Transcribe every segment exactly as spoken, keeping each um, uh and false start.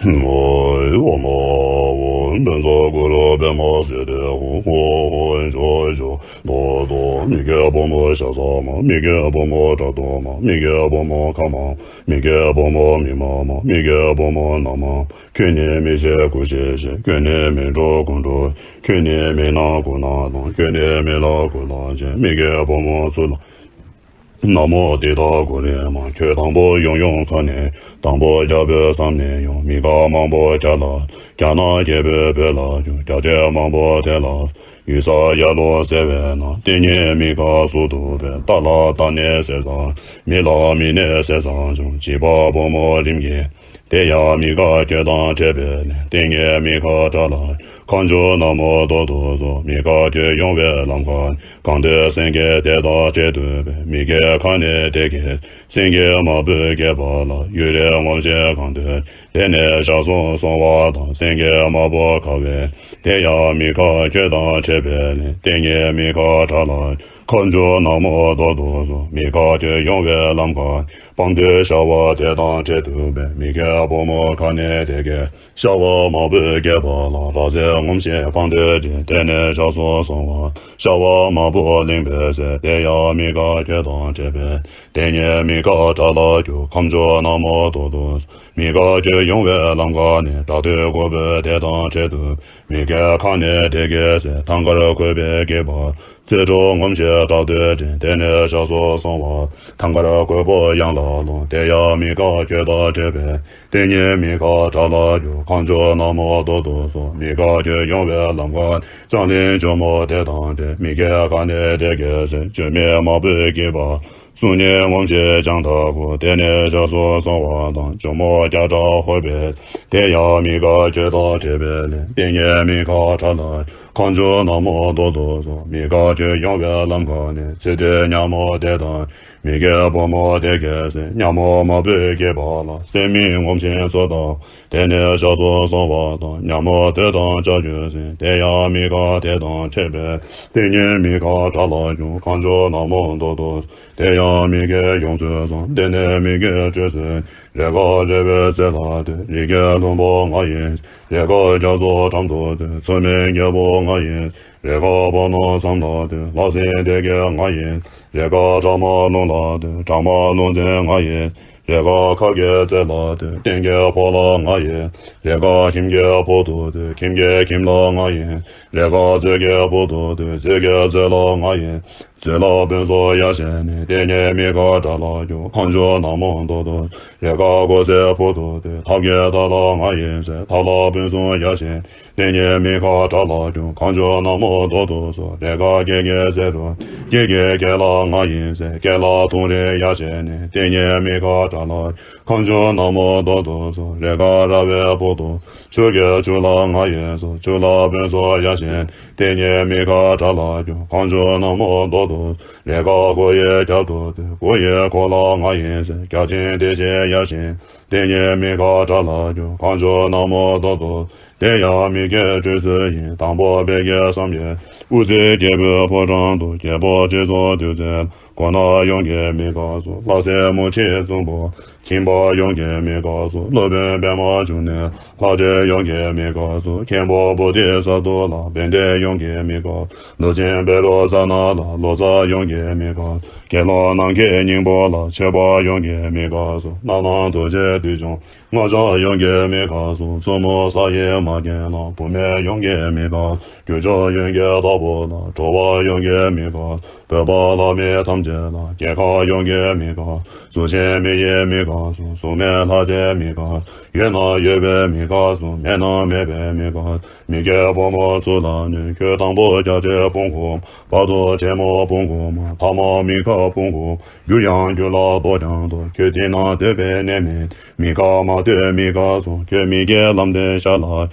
ཨོ་ཨོ་མ་ཨོ། བཛྲ་གུ་རུ་པདྨ་སིདྡྷི་ཧཱུྃ། ཧཱུྃ་ཧཱུྃ་ཇོ་ཇོ་དོ་དོ། མི་བསྐྱོད་ཕོ་མོ་ཤ་ཟ་མ། མི་བསྐྱོད་ཕོ་མོ་དགྲ་སྟོན་མ། མི་བསྐྱོད་ཕོ་མོ་ཁ་མ། མི་བསྐྱོད་ཕོ་མོ་མི་མ་མ། མི་བསྐྱོད་ཕོ་མོ་ན་མ། ཁྱོད་ནི་མི་ཤེས་ཀུན་ཤེས་ཤིང་། ཁྱོད་ནི་མི་འགྲོ་ཀུན་འགྲོ། ཁྱོད་ནི་མི་སྣང་ཀུན་སྣང་དང་། ཁྱོད་ནི་མི་ལ་ཀུན་ལ་ཅན། མི་བསྐྱོད་ཕོ་མོ་ཚུར་ལ། ན་མོ་ཏི་ཏ་གུ་རེ་མ། ཁྱོད་དང་པོ་ཡོང་ཡོང་ཁ་ནས། དང་པོ་རྒྱལ་པོའི་སར་ནས་ཡོང་། མི་ཁ་མང་པོ་རྒྱ་ལ། རྒྱ་ནག་རྒྱལ་པོའི་བོད་ལ་བྱོན། རྒྱ་ཆེ་མང་པོ་དེ་ལ། ཡུལ་ས་ཡར་ལོ་ཟེར་བས་ན། དེ་ཉིད་མི་ཁ་སུ་འདུག་པས། ཏ་ལ་ཏ་ནས་ཟེར་ས། མི་ལ་མི་ནས་ཟེར་ས་བྱུང་། བྱིས་པ་ཕོ་མོ་རིམ་གྱིས། དེ་ཡང་མི་ཁ་ཁྱོད་དང་འཕྲད་པས་ནི། དེ་ཉིད་མི་ཁ་དགྲ་ལ། ཁ་མཆུ་ན་མོ་ཏོ་ཏོ་སོགས། མི་ཁ་ཁྱོད་ཡོང་བའི་ལམ་ཁ་ནས། གང་འདོད་སེང་གེ་དེ་དང་འཕྲད་འདུག་པས། མི་ཁའི་ཁ་ནས་དེ་སྐད། སེང་གེ་མ་བུ་སྐྱེས་པ་ལ། གཡུ་རལ་ངོམས་ཤིང་གང་འདོད། དེ་ནས་ཞག་གསུམ་སོང་བ་དང་། སེང་གེ་མ་བུ་ཁ་བས། དེ་ཡང་མི་ཁ་ཁྱོད་དང་འཕྲད་པས་ནི། དེ་ཉིད་མི་ཁ་དགྲ་ལ། ཁ་མཆུ་ན་མོ་ཏོ་ཏོ་སོགས། མི་ཁ་ཁྱོད་ཡོང་བའི་ལམ་ཁ་ནས། དཔང་འདོད་ཤ་བ་དེ་དང་འཕྲད་འདུག་པས། མི་ཁའི་བུ་མོ་ཁ་ནས་དེ་སྐད། ཤ་བ་མ་བུ་སྐྱེས་པ་ལ། ར་བཟི་ངོམས་ཤིང་དཔང་འདོད་དྲིས། དེ་ནས་ཞག་གསུམ་སོང་བ། ཤ་བ་མ་བུ་གླིང་པས་ཟེར། དེ་ཡང་མི་ཁ་ཁྱོད་དང་འཕྲད་པས། དེ་ཉིད་མི་ཁ་དགྲ་ལ་གྱུར། ཁ་མཆུ་ན་མོ་ཏོ་ཏོ་སོགས། མི་ཁ་ཁྱོད་ཡོང་བའི་ལམ་ཁ་ནས། བྲག་སྟོད་ཁོལ་པོ་དེ་དང་འཕྲད་འདུག་མི་ཁའི་ཁ་ནས་དེ་སྐད་ཟེར། ཐང་དཀར་ཁོལ་པོའི་སྐེད་པར། རྩེ་དྲུག་ངོམས་ཤིང་བྲག་སྟོད་འདྲེན། དེ་ནས་ཞག་གསུམ་སོང་བ། ཐང་དཀར་ཁོལ་པོ་ཡང་ལ་ལོངས། དེ་ཡང་མི་ཁ་ཁྱོད་དང་འཕྲད་པས། དེ་ཉིད་མི་ཁ་དགྲ་ལ་གྱུར། ཁ་མཆུ་ན་མོ་ཏོ་ཏོ་སོགས། མི་ཁ་ཁྱོད་ཡོང་བའི་ལམ་ཁ་ནས། ལྕང་གླིང་ཇོ་མོ་དེ་དང་འཕྲད། མི་ཁའི་ཁ་ནས་དེ་སྐད་ཟེར། ཇོ་མོ་མ་བུ་སྐྱེས་པ། གསུང་ཉིད་ངོམས་ཤིང་ལྕང་ཐག་པོ། དེ་ནས་ཞག་གསུམ་སོང་བ་དང་། ཇོ་མོ་རྒྱ་གྲགས་ཧོར་པས། དེ་ཡང་མི་ཁ་ཁྱོད་དང་འཕྲད་པས་ནི། དེ་ཉིད་མི་ཁ་དགྲ་ལ། ཁ་མཆུ་ན་མོ་ཏོ་ཏོ་སོགས། མི་ཁ་ཁྱོད་ཡོང་བའི་ལམ་ཁ་ནས། ཚེ་སྟོད་ཉ་མོ་དེ་དང་། མི་ཁའི་བུ་མོ་དེ་སྐད་ཟེར། ཉ་མོ་མ་བུ་སྐྱེས་པ་ལ། སྲེད་མེད་ངོམས་ཤིང་སོ་དང་། དེ་ནས་ཞག་གསུམ་སོང་བ་དང་། ཉ་མོ་དེ་དང་ལྕགས་ཀྱུ་ཟེར། དེ་ཡང་མི་ཁ་དེ་དང་འཕྲད་པས། དེ་ཉིད་མི་ཁ་དགྲ་ལ་གྱུར། ཁ་མཆུ་ན་མོ་ཏོ་ཏོ། དེ་ཡང་མི་ཁའི་ཡོངས་སུ་བཟུང་། དེ་ནས་མི་ཁའི་སྤྱོད་ཚུལ། རེས་འགའ་རེ་བའི་རྩེ་ལ་སྡོད། རི་སྐེད་ལྷུན་པོ་ང་ཡིན། རེས་འགའ་རྒྱ་མཚོ་འགྲམ་དུ་སྡོད། མཚོ་མོའི་རྒྱལ་པོ་ང་ཡིན། རེས་འགའ་བ་ནོར་མཚམས་ལ་སྡོད། ལྷ་སྲིན་སྡེ་བརྒྱད་ང་ཡིན། རེས་འགའ་བྲག་དམར་ལུང་ལ་སྡོད། བྲག་དམར་ལུང་བཙན་ང་ཡིན། རེས་འགའ་མཁར་གྱི་རྩེ་ལ་སྡོད། སྟེང་གི་ཕོ་ལྷ་ང་ཡིན། རེས་འགའ་ཁྱིམ་གྱི་ཕུག་ཏུ་སྡོད། ཁྱིམ་གྱི་ཁྱིམ་ལྷ་ང་ཡིན། རེས་འགའ་མཛོད་ཀྱི་ཕུག་ཏུ་སྡོད། མཛོད་ཀྱི་མཛོད་ལྷ་ང་ཡིན། མཛོད་ལྷ་དཔོན་སོགས་ཡ་བྱས་ནས། དེ་ཉིད་མི་ཁ་དགྲ་ལ་གྱུར། ཁ་མཆུ་ན་མོ་ཏོ་ཏོ། རེས་འགའ་སྒོ་སའི་ཕུག་ཏུ་སྡོད། ཐབ་ཀྱི་ཐབ་ལྷ་ང་ཡིན་ཟེར། ཐབ་ལྷ་དཔོན་སོགས་ཡ་བྱས། དེ་ཉིད་མི་ཁ་དགྲ་ལ་གྱུར། ཁ་མཆུ་ན་མོ་ཏོ་ཏོ་སོགས། རེས་འགའ་སྐེད་ཀྱི་རྩེ་རུ། སྐེད་ཀྱི་སྐེད་ལྷ་ང་ཡིན་ཟེར། སྐེད་ལྷ་ཐུང་རིང་ཡ་བྱས་ནས། དེ་ཉིད་མི་ཁ་དགྲ་ལ། ཁ་མཆུ་ན་མོ་ཏོ་ཏོ་སོགས། རེས་འགའ་ར་བའི་ཕུག་ཏུ། ཆུ་སྐེད་ཆུ་ལྷ་ང་ཡིན་སོགས། ཆུ་ལྷ་དཔོན་སོགས་ཡ་བྱས། དེ་ཉིད་མི་ཁ་དགྲ་ལ་གྱུར། ཁ་མཆུ་ན་མོ་ཏོ་ཏོ། རེས་འགའ་གུར་ཡི་རྒྱབ་ཏུ་སྡོད། གུར་ཡི་གུར་ལྷ་ང་ཡིན་ཟེར། བརྒྱ་བྱིན་དེ་བཞིན་ཡ་བྱས། དེ་ཉིད་མི་ཁ་དགྲ་ལ་གྱུར། ཁ་མཆུ་ན་མོ་ཏོ་ཏོ། དེ་ཡང་མི་ཁའི་སྤྱོད་ཚུལ་ཡིན། དང་པོ་དཔལ་གྱི་བསམ་ཡས། དབུ་རྩེ་རྒྱལ་པོའི་ཕོ་བྲང་དུ། རྒྱལ་པོ་ཁྲི་སྲོང་ལྡེའུ་བཙན། གོ་ན་ཡོངས་ཀྱི་མི་ཁ་སོགས། ལྷ་སྲས་མོ་ཁྲི་གཙུག་པུར། ཁྱིམ་པ་ཡོངས་ཀྱི་མི་ཁ་སོགས། སློབ་དཔོན་པདྨ་འབྱུང་གནས། ལྷ་འདྲེ་ཡོངས་ཀྱི་མི་ཁ་སོགས། མཁན་པོ་བོ་དྷི་ས་ཏྭ་ལ། བན་དེ་ཡོངས་ཀྱི་མི་ཁ། ལོ་ཆེན་བཻ་རོ་ཙ་ན་ལ། ལོ་ཙཱ་ཡོངས་ཀྱི་མི་ཁ། དགེ་སློང་ནམ་མཁའི་སྙིང་པོ་ལ། ཆོས་པ་ཡོངས་ཀྱི་མི་ཁ་སོགས། སྣ་ནམ་རྡོ་རྗེ་བདུད་འཇོམས། སྔགས་འཆང་ཡོངས་ཀྱི་མི་ཁ་སོགས། མཚོ་མོ་ས་ཡི་མ་རྒན་ལ། བུད་མེད་ཡོངས་ཀྱི་མི་ཁ། རྒྱུ་ཕྱོགས་ཡོངས་ཀྱི་བདག་པོ་ལ། འགྲོ་བ་ཡོངས་ཀྱི་མི་ཁ། བོད་པ་ལྷ་མི་ཐམས་ཅད་ལ། རྒྱལ་ཁམས་ཡོངས་ཀྱི་མི་ཁ། གཟུགས་ཅན་མི་ཡི་མི་ཁ་སོགས། གཟུགས་མེད་ལྷ་ཅན་མི་ཁ། ཡོད་ན་ཡོད་པའི་མི་ཁ་སོགས། མེད་ན་མེད་པའི་མི་ཁ། མི་དགེ་བུ་མོ་ཚུར་ལ་ནི། ཁྱོད་དང་པོ་རྒྱ་ཆེ་སྤུན་དགུ། བར་དུ་བྲན་མོ་སྤུན་དགུ་མ། ཐ་མ་མི་ཁ་སྤུན་དགུ། རྒྱུ་ཡང་རྒྱུ་ལ་ལྟོས་ཀྱང་ལྟོས། ཁྱོད་དེ་ན་སྡོད་པའི་གནས་མེད། མི་ཁ་མ་སྡོད་མི་ཁ་སོགས། ཁྱོད་མི་དགེ་ལམ་དེ་བཤགས་ལ།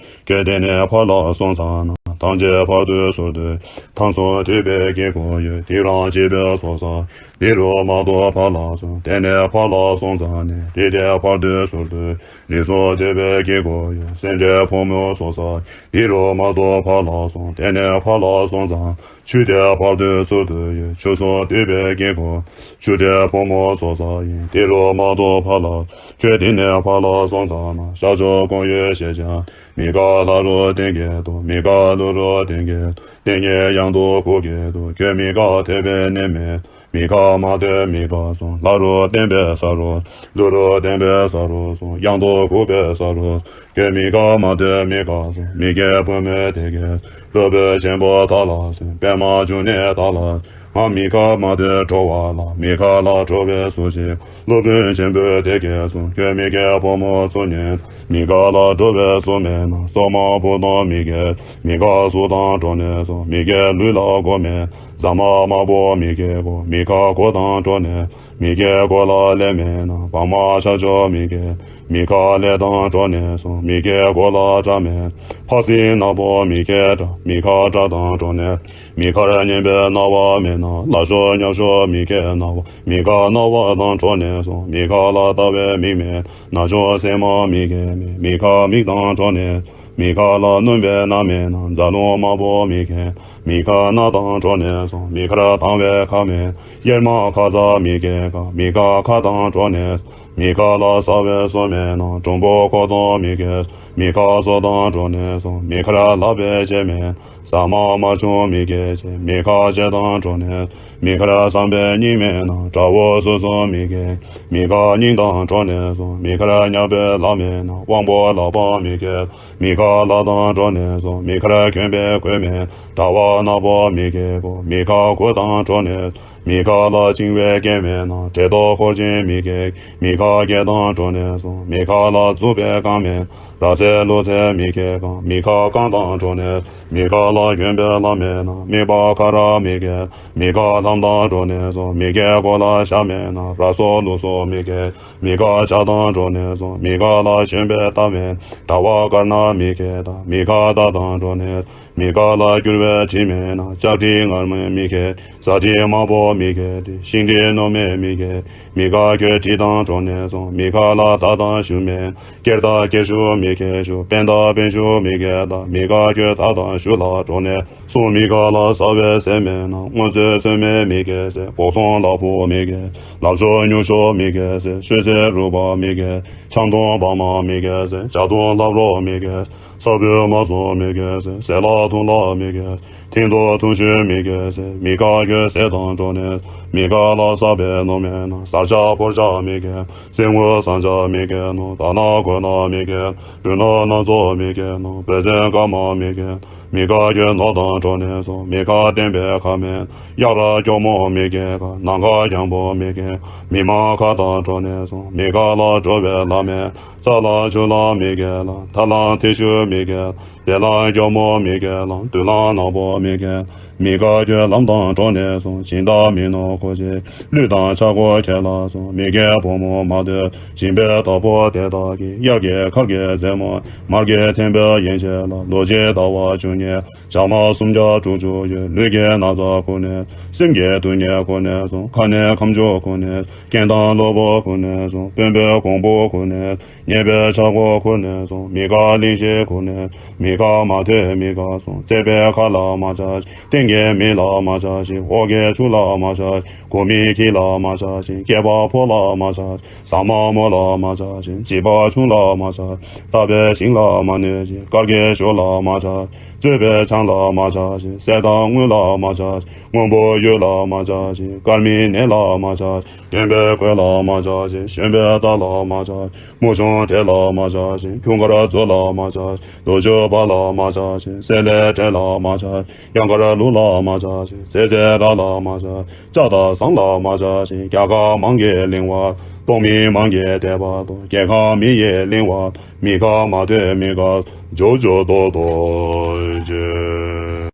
ཁྱོད་དེ་ནས་ཕར་ལ་སོང་ཙ་ན། ཐམས་ཅད་བར་དོའི་ཟུར་དུ། མཐའ་གསུམ་འདུས་པའི་དཀྱིལ་འཁོར་ཡོད། དེ་རང་བྱེད་པའི་ཚོགས་བསགས། འདི་རུ་མ་གཏོགས་ཕར་ལ་སོང་། དེ་ནས་ཕར་ལ་སོང་ཙམ་ནས། དེ་དེ་བར་དོའི་ཟུར་དུ། རིགས་གསུམ་འདུས་པའི་དཀྱིལ་འཁོར་ཡོད། སེམས་ཅན་ཕོ་མོའི་ཚོགས་བསགས། འདི་རུ་མ་གཏོགས་ཕར་ལ་སོང་། དེ་ནས་ཕར་ལ་སོང་ཙམ། ཆོས་དེ་བར་དོའི་ཟུར་དུ་ཡོད། ཆོས་གསུམ་འདུས་པའི་དཀྱིལ་འཁོར། ཆོས་དེ་ཕོ་མོའི་ཚོགས་བསགས་ཡིན། དེ་རུ་མ་གཏོགས་ཕར་ལ། ཁྱོད་དེ་ནས་ཕར་ལ་སོང་ཙམ་ན། ཤར་ཕྱོགས་ཀོང་ཡུལ་ཞེས་བྱ། མི་ཁ་ལྷ་རུ་སྟོན་གྱི་འདུག་མི་ཁ་ཀླུ་རུ་སྟོན་གྱི་འདུག་སྟོན་གྱི་གཡང་དུ་འགུགས་ཀྱི་འདུག་ཁྱོད་མི་ཁ་ཐོས་པའི་གནས་མེད། མི་ཁ་མ་ཐོས་མི་ཁ་སོང་། ལྷ་རུ་སྟོན་པའི་ས་རུ། ཀླུ་རུ་སྟོན་པའི་ས་རུ་སོང་། གཡང་དུ་འགུགས་པའི་ས་རུ། ཁྱོད་མི་ཁ་མ་ཐོས་མི་ཁ་སོང་། མི་ཁའི་བུ་མོ་དེ་གས། སློབ་དཔོན་ཆེན་པོ་དག་ལ་གསོལ། པདྨ་འབྱུང་གནས་དག་ལ། ང་མི་ཁ་མ་ཐོས་འགྲོ་བ་ལ། མི་ཁ་ལ་འགྲོ་བའི་གཟུགས་ཅན། སློབ་དཔོན་ཆེན་པོས་དེ་སྐད་གསུངས། ཁྱོད་མི་ཁའི་བུ་མོ་ཚུར་ཉན། མི་ཁ་ལ་འགྲོ་བའི་གཟུགས་མེད་ན། སྲོག་མ་ཕོ་དང་མི་ཁའི། མི་ཁ་གཟུགས་དང་འགྲོགས་ནས་སོང་། མི་ཁའི་ལུས་ལ་མགོ་མེད། ཟ་མ་དམར་པོ་མི་ཁའི་མགོ། མི་ཁ་མགོ་དང་འགྲོགས་ནས། མི་ཁའི་མགོ་ལ་ཀླད་མེད་ན། བག་མ་ཆགས་ཆོག་མི་ཁའི། མི་ཁ་ཀླད་དང་འགྲོགས་ནས་སོང་། མི་ཁའི་མགོ་ལ་སྐྲ་མེད། འཕགས་སེང་ནག་པོ་མི་ཁའི་སྐྲ། མི་ཁ་སྐྲ་དང་འགྲོགས་ནས། མི་ཁར་སྙན་པའི་རྣ་བ་མེད་ན། ལ་ཤོ་ཉག་ཤོ་མི་ཁའི་རྣ་བ། མི་ཁ་རྣ་བ་དང་འགྲོགས་ནས་སོང་། མི་ཁ་ལ་ལྟ་བའི་མིག་མེད། ན་ཆུང་སེན་མོ་མི་ཁའི་མིག། མི་ཁ་མིག་དང་འགྲོགས་ནས། མི་ཁ་ལ་སྣོམ་པའི་སྣ་མེད་ན། རྫ་ལུང་དམར་པོ་མི་ཁའི། མི་ཁ་སྣ་དང་འགྲོགས་ནས་སོང་། མི་ཁར་དང་བའི་ཁ་མེད། གཡེར་མ་ཁ་ཚ་མི་ཁའི་ཁ། མི་ཁ་ཁ་དང་འགྲོགས་ནས། མི་ཁ་ལ་ཟ་བའི་ཟོ་མེད་ན། འགྲོན་པོ་ཁོ་དང་མི་ཁའི། མི་ཁ་ཟོ་དང་འགྲོགས་ནས་སོང་། མི་ཁར་ལབ་པའི་ལྕེ་མེད། ཟ་མ་དམར་ཆུང་མི་ཁའི་ལྕེ། མི་ཁ་ལྕེ་དང་འགྲོགས་ནས། མི་ཁར་བསམ་པའི་སྙིང་མེད་ན། དགྲ་བོ་སོ་སོ་མི་ཁའི། མི་ཁ་སྙིང་དང་འགྲོགས་ནས་སོང་། མི་ཁར་ཉག་པའི་ལག་མེད་ན། དབང་པོ་ལག་པ་མི་ཁའི། མི་ཁ་ལག་དང་འགྲོགས་ནས་སོང་། མི་ཁར་གྱོན་པའི་གོས་མེད། དྲ་བ་ནག་པོ་མི་ཁའི་གོ། མི་ཁ་གོས་དང་འགྲོགས་ནས། མི་ཁ་ལ་བཅིང་བའི་སྐེ་མེད་ན། བྲེ་ཏོག་འཁོར་ཅན་མི་ཁའི། མི་ཁ་སྐེ་དང་འགྲོགས་ནས་སོང་། མི་ཁ་ལ་འཛུགས་པའི་རྐང་མེད། ར་ཚེ་ལུ་ཚེ་མི་ཁའི་རྐང་། མི་ཁ་རྐང་དང་འགྲོགས་ནས། མི་ཁ་ལ་གྱོན་པའི་ལྷམ་མེད་ན། མི་ཁ་ཁ་ར་མི་ཁའི། མི་ཁ་ལྷམ་དང་འགྲོགས་ནས་སོང་། མི་ཁའི་མགོ་ལ་ཞྭ་མེད་ན། ར་སོ་ལུག་སོ་མི་ཁའི། མི་ཁ་ཞྭ་དང་འགྲོགས་ནས་སོང་། མི་ཁ་ལ་ཞོན་པའི་རྟ་མེད། དྲ་བ་དཀར་ནག་མི་ཁའི་རྟ། མི་ཁ་རྟ་དང་འགྲོགས་ནས། མི་ཁ་ལ་སྐྱུར་བའི་དྲི་མེད་ན། ལྕགས་དྲི་མངར་མོའི་མི་ཁའི། ཟ་དྲི་དམར་པོ་མི་ཁའི་དྲི། ཤིང་དྲི་རྣོ་མའི་མི་ཁའི། མི་ཁ་ཁྱོད་དྲི་དང་འགྲོགས་ནས་སོང་། མི་ཁ་ལ་མདའ་དང་གཞུ་མེད། སྐེར་མདའ་སྐེར་གཞུ་མི་ཁའི་གཞུ། པད་མདའ་པད་གཞུ་མི་ཁའི་མདའ། མི་ཁ་ཁྱོད་མདའ་དང་གཞུ་ལ་འགྲོགས་ནས་སོང་། མི་ཁ་ལ་ཟ་བའི་ཟས་མེད་ན། སྔོ་ཚོད་ཚོད་མའི་མི་ཁའི་ཟས། སྦོག་སོང་ལ་ཕོ་མི་ཁའི། ལབ་ཤོ་ཉུག་ཤོ་མི་ཁའི་ཟས། ཤོད་ཚེ་རུ་བ་མི་ཁའི། ཆང་འཐུང་བག་མ་མི་ཁའི་ཟས། ཇ་འཐུང་ལབ་རོ་མི་ཁའི། ས་བོན་མ་སོང་མི་ཁའི་ཟས། ཟས་ལ་འཐུང་ལ་མི་ཁའི། ཐིང་དུ་འཐུང་ཤོད་མི་ཁའི་ཟས། མི་ཁ་ཁྱོད་ཟས་དང་འགྲོགས་ནས། མི་ཁ་ལ་ཟ་བའི་ནོར་མེད་ན། ཟར་ཆ་ཕོར་ཆ་མི་ཁའི། ཟས་ངོ་ཟངས་ཆ་མི་ཁའི་ནོར། ད་ན་གོ་ན་མི་ཁའི། རུ་ན་སྣ་ཚོགས་མི་ཁའི་ནོར། བོད་ཚན་ཀ་མ་མི་ཁའི། མི་ཁ་ཁྱོད་ནོར་དང་འགྲོགས་ནས་སོང་། མི་ཁ་བསྟན་པའི་ཁ་མེད། གཡག་ར་སྐྱོག་མོ་མི་ཁའི་ཁ། ནམ་མཁའ་རྒྱང་པོ་མི་ཁའི། མི་མ་ཁ་དང་འགྲོགས་ནས་སོང་། མི་ཁ་ལ་འགྲོ་བའི་ལམ་མེད། ས་ལ་ཆུ་ལ་མི་ཁའི་ལ། ཐ་ལ་ཐི་ཤུ་མི་ཁའི་ལ། དེ་ལ་སྐྱོག་མོ་མི་ཁའི་ལ། དུད་ལ་ནག་པོ་མི་ཁའི། མི་ཁ་ཁྱོད་ལམ་དང་འགྲོགས་ནས་སོང་། སྦྱིན་བདག་མི་ནོར་གོ་ཆེ། ལུས་དང་ཆག་སྒོ་ཁྱེར་ལ་སོང་། མི་ཁའི་བུ་མོ་མ་ཐོས། སྦྱིན་པའི་བདག་པོ་དེ་དག་གིས། གཡག་གི་མཁར་གྱི་རྩེ་མོ། མར་གྱིས་འཐེན་པའི་ཡན་ཆད་ལ། ལོ་གཅིག་ཟླ་བ་བཅུ་གཉིས། ཞག་མ་སུམ་བརྒྱ་དྲུག་ཅུ་ཡོད། ལུས་ཀྱི་ན་ཚ་ཁུར་ནས། སེམས་ཀྱི་སྡུག་བསྔལ་ཁུར་ནས་སོང་། ཁ་ནས་ཁམ་ཆུ་ཁུར་ནས། རྐྱེན་དང་གློ་བུར་ཁུར་ནས་སོང་། དཔོན་པོའི་གོང་བུ་ཁུར་ནས། ཉེས་པའི་ཆག་སྒོ་ཁུར་ནས་སོང་། མི་ཁ་གླེང་གཞི་ཁུར་ནས། མི་ཁ་མ་ཐོས་མི་ཁ་སོང་། བརྩེགས་པའི་མཁའ་ལ་མ་ཆགས་ཤིག་སྟེང་གི་མི་ལ་མ་ཆགས་ཤིག་འོག་གི་ཆུ་ལ་མ་ཆགས་ཤིག་གོ་མི་ཁྱི་ལ་མ་ཆགས་ཤིག་སྐྱེས་པ་ཕོ་ལ་མ་ཆགས་ཤིག་ཟ་མ་མོ་ལ་མ་ཆགས་ཤིག་བྱིས་པ་ཆུང་ལ་མ་ཆགས་ཤིག་བཏབ་པའི་ཤིང་ལ་མ་གནོད་ཅིག་དཀར་གྱི་ཞོ་ལ་མ་ཆགས་ཤིག་བཙོས་པའི་ཆང་ལ་མ་ཆགས་ཤིག་གསེར་དང་དངུལ་ལ་མ་ཆགས་ཤིག་སྔོན་པོ་གཡུ་ལ་མ་ཆགས་ཤིག་དཀར་མིན་ནས་ལ་མ་ཆགས་ཤིག་གྱོན་པའི་གོས་ལ་མ་ཆགས་ཤིག་ཞོན་པའི་རྟ་ལ་མ་ཆགས་ཤིག་མུ་ཆུང་བྲེ་ལ་མ་ཆགས་ཤིག་ཁྱུང་དཀར་མཛོ་ལ་མ་ཆགས་ཤིག་རྡོ་ཆུ་བ་ལ་མ་ཆགས་ཤིག་སེ་ལེ་བྲེ་ལ་མ་ཆགས་ཤིག་གཡང་དཀར་ལུག་ལ་མ་ཆགས་ཤིག་ཟེ་ཟེ་ར་ལ་མ་ཆགས་ཤིག་ལྕགས་དང་ཟངས་ལ་མ་ཆགས་ཤིག་རྒྱ་གར་མང་གི་གླིང་བ། སྟོང་མི་མང་གི་དད་པ་དང་། རྒྱལ་ཁམས་མི་ཡི་གླིང་བ། མི་ཁ་མ་ཐོས་མི་ཁ་ཇོ་ཇོ་དོ་དོ་ཇེ།